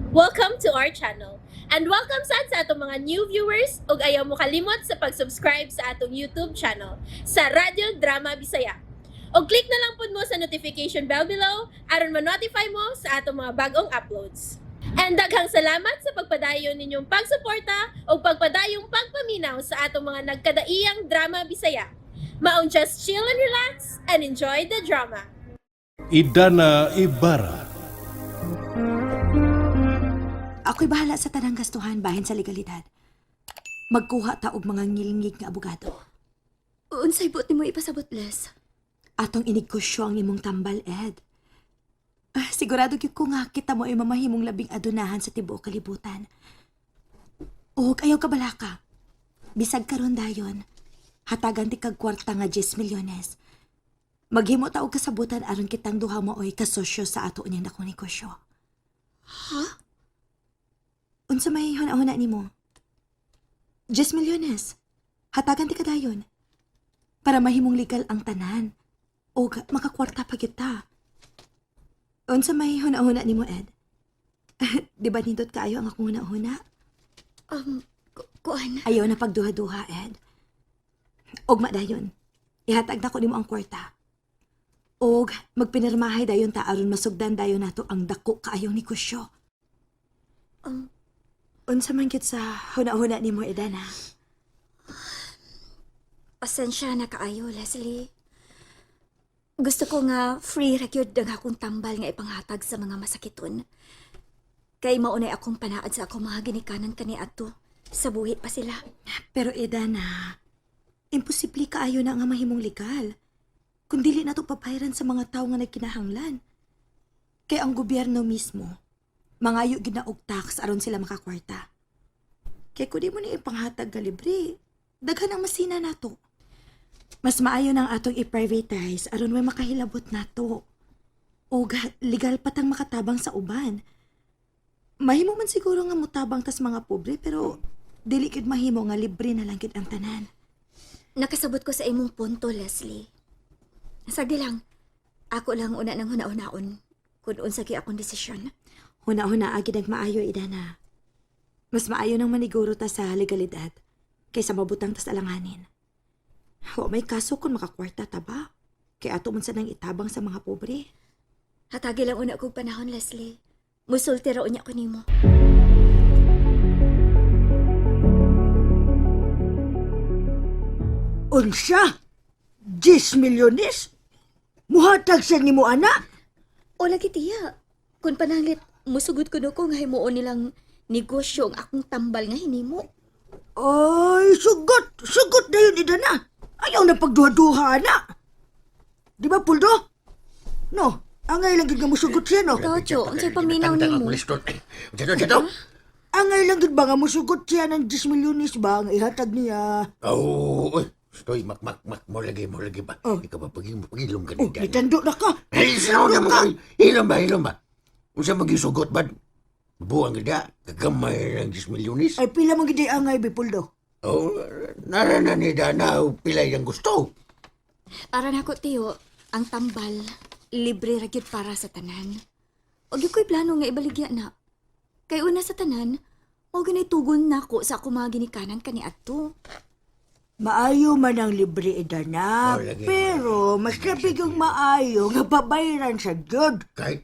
Welcome to our channel. And welcome sad sa atong mga new viewers ug ayaw mo kalimot sa pag-subscribe sa atong YouTube channel sa Radyo Drama Bisaya. Og click na lang pud mo sa notification bell below aron ma-notify mo sa atong mga bagong uploads. And daghang salamat sa pagpadayon ninyong pagsuporta ug pagpadayong pagpaminaw sa atong mga nagkadaiyang drama Bisaya. Maong just chill and relax and enjoy the drama. Idana Ibarra. Ako'y bahala sa tanang gastuhan bahin sa legalidad. Magkuha ta og mga ngilngig nga abogado. Unsay buot nimo ipasabot, Les? Atong inegosyo ang imong tambal, Ed. Ah, sigurado gyud ko nga kita mo ay mamahimong labing adunahan sa tibuok kalibutan. Og ayaw ka balaka. Bisag karon dayon. Hatagan ti kag kwarta nga 10 milyones. Maghimo ta og kasabutan aron kitang duha maoy kasosyo sa ato unyang dakong negosyo. Ha? Unsa may huna-huna nimo? 10 milyones. Hatagan ti kadayon. Para mahimong legal ang tanan. O makakwarta pa kita. Unsa may huna-huna nimo, Ed? Di ba nindot kaayo ang akong huna-huna? Kuan. Ayaw na pagduha-duha, Ed. Og dayon. Ihatag na ko nimo ang kwarta. Og magpinirmahay dayon ta aron masugdan dayon nato ang dako kaayong negosyo. Unsa man gyud sa huna-huna nimo, Edana? Pasensya na kaayo, Leslie. Gusto ko nga free ra gyud ang akong tambal nga ipanghatag sa mga masakiton. Kay maunay akong panaad sa akong mga ginikanan kaniadto. Sa buhi pa sila. Pero Edana, imposible kaayo na nga mahimong legal. Kung dili na to papahiran sa mga tao nga nagkinahanglan. Kay ang gobyerno mismo, mangayo gid na og tax aron sila makakwarta. Kay kung di mo ni ipanghatag nga libre, daghan ang masina nato. Mas maayo nang atong i-privatize aron may makahilabot nato. Og legal pa tang makatabang sa uban. Mahimo man siguro nga mutabang tas mga pobre, pero dili gid mahimo nga libre na lang gid ang tanan. Nakasabot ko sa imong punto, Leslie. Sagdi lang. Ako lang una ng huna-hunaon kung unsa gyud akong desisyon. Huna-huna agi nagmaayo, Idana. Mas maayo nang maniguro ta sa legalidad kaysa mabutang tas alanganin. Wa may kaso kung makakwarta ta ba? Kay ato man sa nang itabang sa mga pobre. Hatagi lang una kog panahon, Leslie. Musulti ra unya ko nimo. Unsa? 10 milyones? Muhatag sa nimo ana? O lagi tiya. Kung pananglit, musugod ko no ko nga himuon nilang negosyo ang akong tambal nga hinimo. Ay, sugot! Sugot na yun, Idana! Ayaw na pagduha-duha, ana! Di ba, Puldo? No, angay lang gid nga musugot siya, no? Tocho, unsay paminaw nimo? Unsa to? Angay lang gid ba nga musugot siya ng 10 milyones ba ang ihatag niya? Oh, uy. Stoy, mak mak mak mo lagi ba? Oh. Ikaw ba paging pagilong ka Oh, ni Dan? itando na ka. Hey, sino na mo? Hilom ba, hilom ba? Unsa magisugot ba? Buang gida, kagamay ng 10 milyones. Ay, pila man gid ay angay, be, Puldo. Oh, nara na ni Dana og pila yang gusto. Para nako tiyo, ang tambal libre ra gyud para sa tanan. Og ko'y plano nga ibaligya na. Kay una sa tanan, mao ganay tugon nako sa akong mga ginikanan kaniadto. Maayo man ang libre, Idana. Oh, lagi. Pero, mas labi yung maayo nga babayaran sa Diyod. Kay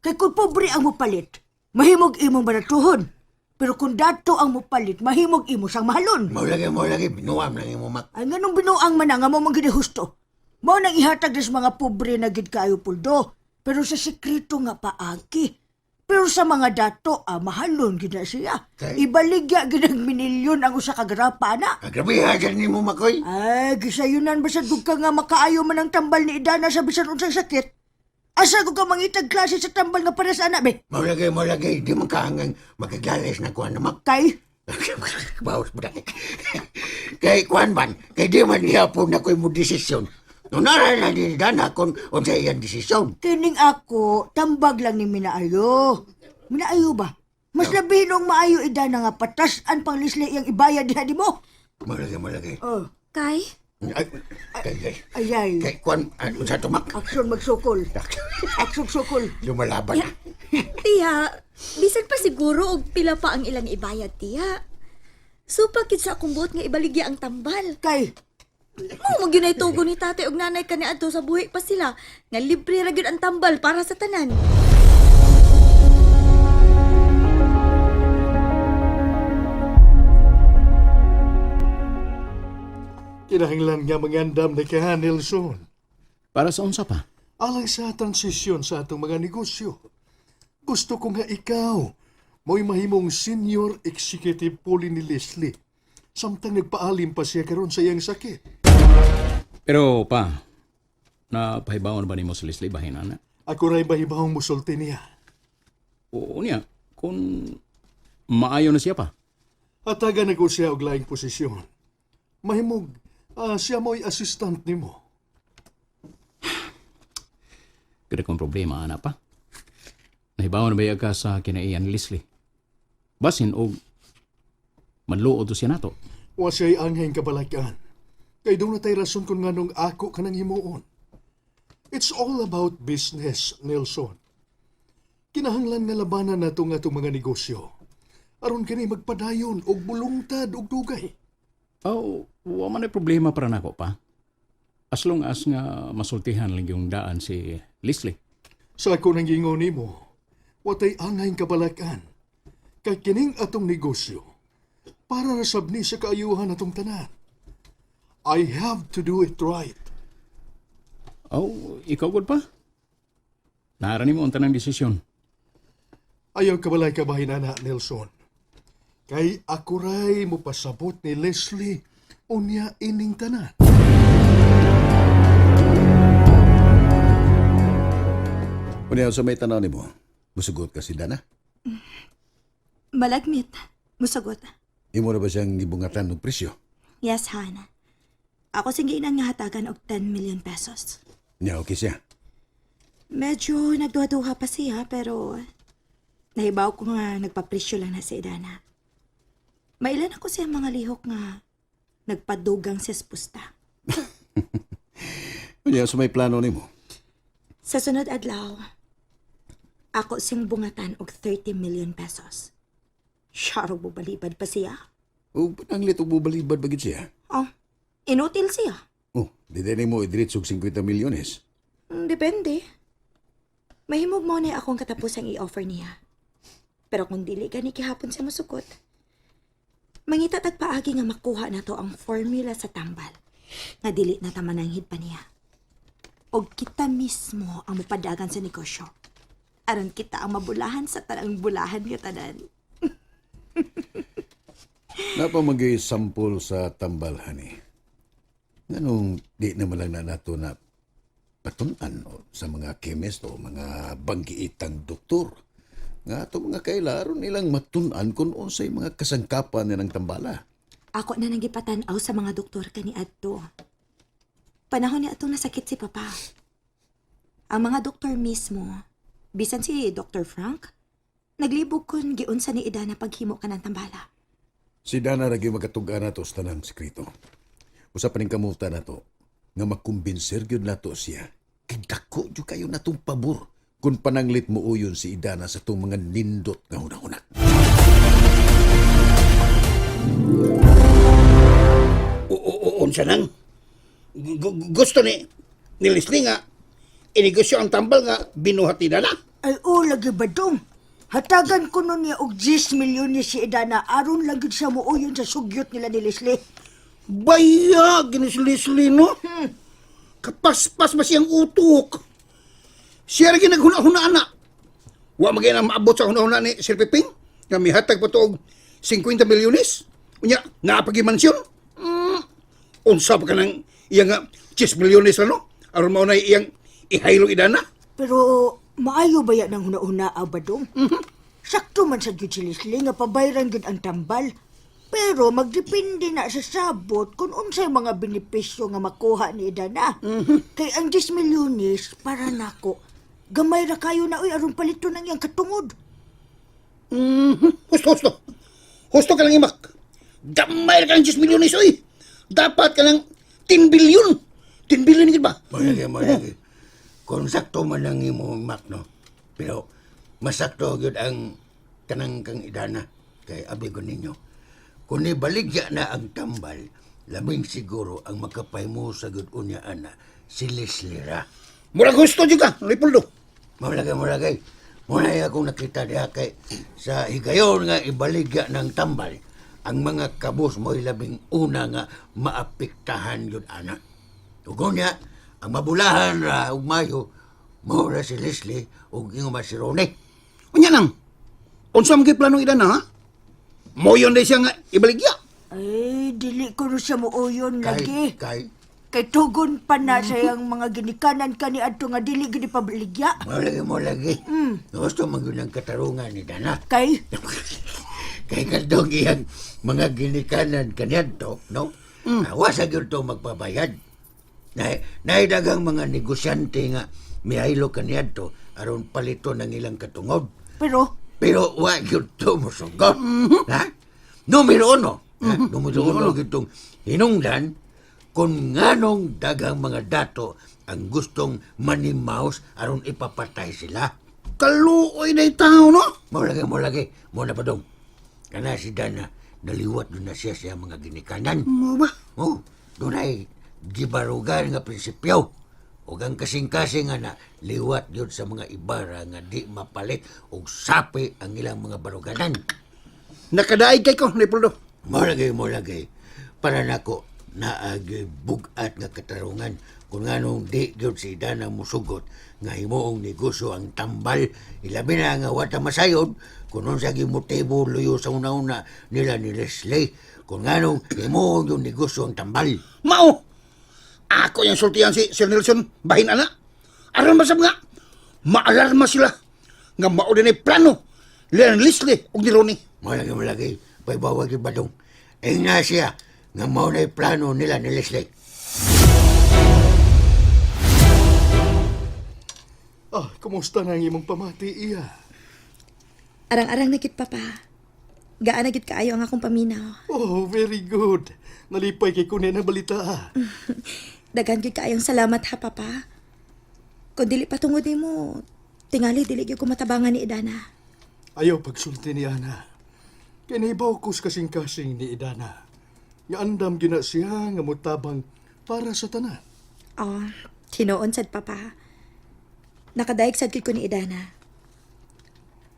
Kay kung pobre ang mupalit, mahimog imong baratuhon. Pero kung dato ang mupalit, mahimog imo sang mahalon. Mo lagi binuam lang imo mak. Ay nganong binuang man ang amo man gid husto. Mao nang ihatag sa mga pobre na gid kaayo, Puldo. Pero sa sekreto nga paagi. Pero sa mga dato, ah, mahalon gid na siya. Kay? Ibaligya gid ang minilyon ang usa ka grapa na. Ah, grabe ha dyan nimo makoy. Ay, gisayunan ba sa ka nga makaayo man ang tambal ni Idana sa bisan unsang sakit? Asa ko ka mangitag klase sa tambal nga para sa anak, be? Mo lagi di man kahangang makaglalis na kuan na mak. Kay, Bawas mo dahil. Kay kuan man, kay di man hapon na ko'y mo desisyon. No nara na ni Dana kung unsa iyang desisyon. kining ako, tambag lang ni Minaayo. Minaayo ba? Mas labi nung maayo Idana nga patas-an pang lisli iyang ibayad diha di mo. Mo lagi. Oh, Kay, Ay, kay kay ayay. kay kuan ah, unsa to mak? Aksyon magsukol. Aksyon sukol. Lumalaban na. tiya, Bisan pa siguro og pila pa ang ilang ibayad, tiya. Supak gid sa akong buot nga ibaligya ang tambal. Kay, Mao man gyud nay tugo ni tatay og nanay kaniadto sa buhi pa sila nga libre ra gyud ang tambal para sa tanan. Kinahanglan nga mangandam na ka, Nelson. Para sa unsa pa? Alang sa transisyon sa atong mga negosyo. Gusto ko nga ikaw, mo'y mahimong senior executive puli ni Leslie. Samtang nagpaalim pa siya karon sa iyang sakit. Pero pa, napahibaon ba nimo si Leslie bahin ana? Ako ray bahibahong musulti niya. Oo niya, kung maayo na siya pa. Atagan na ko siya og laing posisyon. Mahimog, siya mo'y assistant nimo. Kada kong problema ana pa. Nahibaon na ba ka sa kinaiyan ni Leslie? Basin og manluod to siya nato. Wa siya'y angheng kabalakan. Kay doon na tay rason kung nganong ako ka nang himuon. It's all about business, Nelson. Kinahanglan nga labanan nato nga atong mga negosyo. Aron kini magpadayon og bulungtad og dugay. Oh, wa man ay problema para nako pa. As long as nga masultihan lang yung daan si Leslie. Sa ako nang gingon nimo, watay angay kabalakan. Kay kining atong negosyo, para ra sab ni sa kaayuhan atong tanan. I have to do it right. Oh, ikaw gud pa? Naara nimo ang tanang desisyon. Ayaw kabalay kabahin ana, Nelson. Kay ako ray mopasabot ni Leslie unya ining tanan. Unya sa may tanaw nimo, musugot ka si Dana. Malagmit. Musagot. Imo na ba siyang gibungatan og presyo? Yes, Han. Ako sing giinan nga hatagan og 10 million pesos. Nya okay siya. Medyo nagduha-duha pa siya pero nahibaw ko nga nagpapresyo lang na si Idana. Mailan ako siya mga lihok nga nagpadugang siya sa pusta. Unya sa may plano nimo. Sa sunod adlaw, ako siyang bungatan og 30 million pesos. Syaro bubalibad pa siya. O pananglit og bubalibad ba gid siya? Oh, inutil siya. Oh, di din nimo idiretso og 50 milyones. Depende. Mahimog mo na akong katapusang i-offer niya. Pero kung dili gani gihapon siya masukot, mangita tag paagi nga makuha na to ang formula sa tambal nga dili na ta mananghid pa niya. Og kita mismo ang mupadagan sa negosyo. Aron kita ang mabulahan sa tanang bulahan nga tanan. Napa magay sampol sa tambal hani. Nganong di naman lang na nato na patun-an o, sa mga chemist o mga banggiitang doktor. Nga ato mga kaila aron nilang matun-an kung unsay mga kasangkapan nilang tambala. Ako na nangipatan-aw sa mga doktor kaniadto. Panahon niya atong nasakit si Papa. Ang mga doktor mismo, bisan si Dr. Frank, naglibog kun giunsa ni Ida na paghimo ka ng tambala. Si Dana ra gyud magatug-an nato sa tanang sekreto. Usa pa ning kamuta nato nga makumbinser gyud nato siya. Kay dako gyud kayo natong pabor kung pananglit mo uyon si Idana sa itong mga nindot nga hunahuna. Unsa nang? Gusto ni Leslie nga inegosyo ang tambal nga binuhat ni Dana. Ay o lagi ba dong? Hatagan ko nun niya og 10 milyon ni si Idana aron lagi siya muuyon sa sugyot nila ni Leslie. Baya, gini si Leslie, no? Kapaspas ba siyang utok? Siya rin naghuna-huna na. Wa magay na maabot sa huna-huna ni Sir Piping nga mihatag pa to og 50 milyones. Unya, naapagi mansyon. Unsa pa ka ng iyang nga 10 milyones ano? Aron mao na iyang ihaylong idana. Pero maayo ba yan ang huna-huna ba dong? Sakto man sa gyud si Leslie nga pabayran gyud ang tambal. Pero magdepende na sa sabot kung unsay mga benepisyo nga makuha ni Idana. Kay ang 10 milyones para nako. Gamay ra kayo na uy aron palito nang iyang katungod. Husto, husto. Husto ka lang imak. Gamay ra ka ng 10 milyones, oy. Dapat ka ng 10 billion. 10 billion gid ba? Malagi, malagi. Kung sakto man ang imo, Mac, no? Pero, masakto gyud ang Kanang kang Idana kay abi ko ninyo. Kung ibaligya na ang tambal, labing siguro ang makapaymo sa gud unya ana si Leslie ra. Murag gusto jud ka, Leopoldo. Maulagay, maulagay. Muna akong nakita diha kay sa higayon nga ibaligya ng tambal, ang mga kabus mo'y labing una nga maapektahan yun ana. Ug unya, ang mabulahan ra ug mayo, mao ra si Leslie ug ingon man si Ronnie. Unya nang. Unsa man gyud plano Idana ha? Moyon day siya nga ibaligya. Ay, dili ko ro siya muuyon Kay, lagi. kay, Kay tugon pa na sa iyang mga ginikanan kani adto nga dili gid ipabaligya. maulagay, maulagay. Gusto man yun ang katarungan ni Dana. Kay Kay kadtong iyang mga ginikanan kaniadto, no? Mm. Wasa gyud to magpabayad. Nay naidagang mga negosyante nga mihaylo kaniadto aron palito ng ilang katungod. Pero Pero wa gyud to mosugot. Ha? Numero uno. Ha? Numero uno gyud tong hinungdan kung nganong daghang mga dato ang gustong manimaos aron ipapatay sila. Kaluoy day tao no. Mo lagi, mo lagi. Mo na padong. Kana si Dana, naliwat doon na siya sa mga ginikanan. Mo ba? Oh, dunay gibarugan nga prinsipyo. Ug ang kasing-kasing nga na liwat yun sa mga ibara nga di mapalit og sapi ang ilang mga baruganan. Nakadaig kay ko, Leopoldo. Mo lagi, mo lagi. Para nako naagi bugat nga katarungan kung anong di gyud si Dana musugot nga himuong negosyo ang tambal, ilabi na nga wata masayod kung unsa gyud motibo luyo sa una-una nila ni Leslie kung anong himuong yung negosyo ang tambal. Mao. Ako yung sultihan si Sir Nelson bahin ana. Aron ba sa mga maalarma sila nga mao din ay plano nila ni Leslie ug ni Ronnie. Malagi, malagi, paibawag yung badong. Ingna siya nga mao na'y plano nila ni Leslie. Ah, kumusta na ang imong pamati, iya? Arang-arang na gid, Papa. Gaan na gid kaayo ang akong paminaw. Oh, very good. Nalipay kay kunin ang balita. ah. Daghan gyud kaayong salamat ha, Papa. Kung dili pa tungod nimo, tingali dili gyud ko matabangan ni Idana. Ayaw pagsulti ni Ana. Kay nahibaw ko sa kasing-kasing ni Idana. Nga andam gina siya nga mutabang para sa tanan. Oh, tinuon sad, Papa. Nakadaig sad gyud ko ni Idana.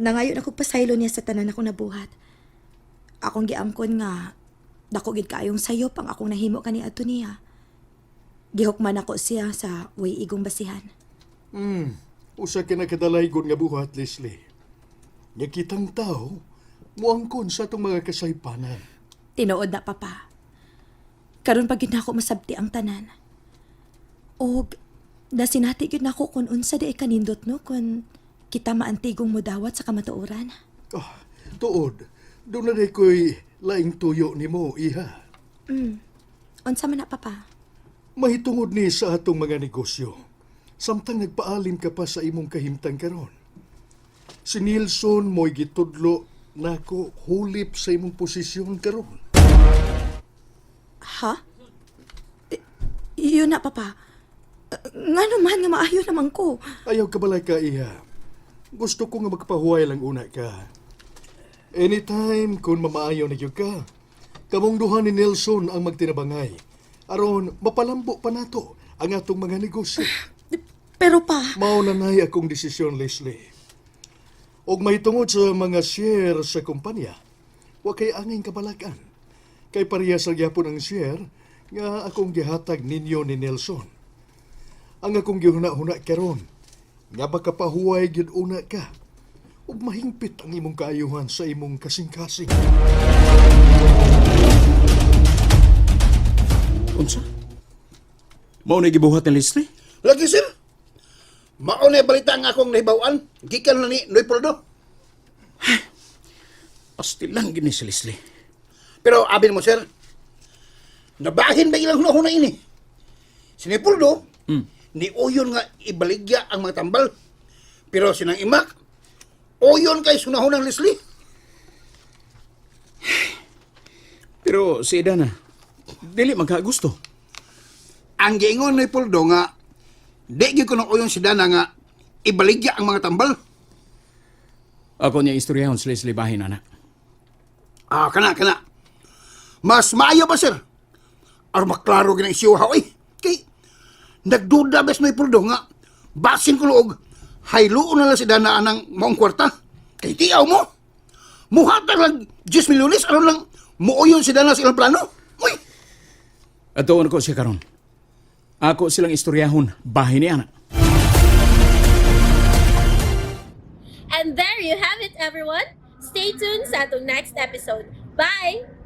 Nangayon ako pasaylo niya sa tanan akong nabuhat. Akong giangkon nga dako gid kaayong sayop ang akong nahimo kani adto niya. Gihukman ako siya sa way igong basihan. Usa ka nakadalaygon nga buhat, Leslie. Nga kitang tao, muangkon sa atong mga kasaypanan. Tinuod na, Papa. Karon pa gyud nako masabti ang tanan. Og nasinati gyud nako kung unsa di ay kanindot no kun kita maantigong modawat sa kamatuoran. Ah, tuod, doon na day ko'y laing tuyo nimo, iha. Unsa man na, Papa? Mahitungod ni sa atong mga negosyo. Samtang nagpaalim ka pa sa imong kahimtang karon. Si Nilson mo'y gitudlo nako hulip sa imong posisyon karon. Ha? Yun na, Papa. Nga naman, nga maayo naman ko. Ayaw ka balay ka, iha. Gusto ko nga magpahuway lang una ka. Anytime kung mamaayo na gyud ka, kamong duha ni Nelson ang magtinabangay. Aron mapalambo pa nato ang atong mga negosyo. Pero pa, Mao na nay akong desisyon, Leslie. Og mahitungod sa mga share sa kumpanya, wa kay angay kabalakan. Kay parehas ra gyapon ang share nga akong gihatag ninyo ni Nelson. Ang akong gihuna-huna karon, nga baka pahuway gyud una ka ug mahingpit ang imong kaayuhan sa imong kasing-kasing. Unsa? Mao na gibuhat ni Leslie? Lagi sir. Mao na balita ang akong nahibaw-an gikan na ni Leopoldo. Pastilan gini si Leslie. Pero abin mo sir, nabahin ba ilang hunahuna ini? Si Leopoldo, ni uyon nga ibaligya ang mga tambal. Pero sinang imak, uyon kay sunahunang Leslie. Pero si Idana, dili magkagusto. Ang giingon ni Leopoldo nga, di gyud kuno uyon si Dana nga ibaligya ang mga tambal. Ako niya istoryahon si Leslie bahin, anak. Ah, kana, kana. Mas maayo ba, sir? Aron maklaro ginang isyu ha, oy. Kay, nagduda bes may puldo nga. Basin ko luog. Hayloon na lang si Dana anang maong kwarta. Kay tiyaw mo. Muhatag lang 10 milyones, aron lang muoyon si Dana sa ilang plano. Uy, Atuon ko siya karon. Ako silang istoryahon bahin ni anak. And there you have it, everyone. Stay tuned sa atong next episode. Bye!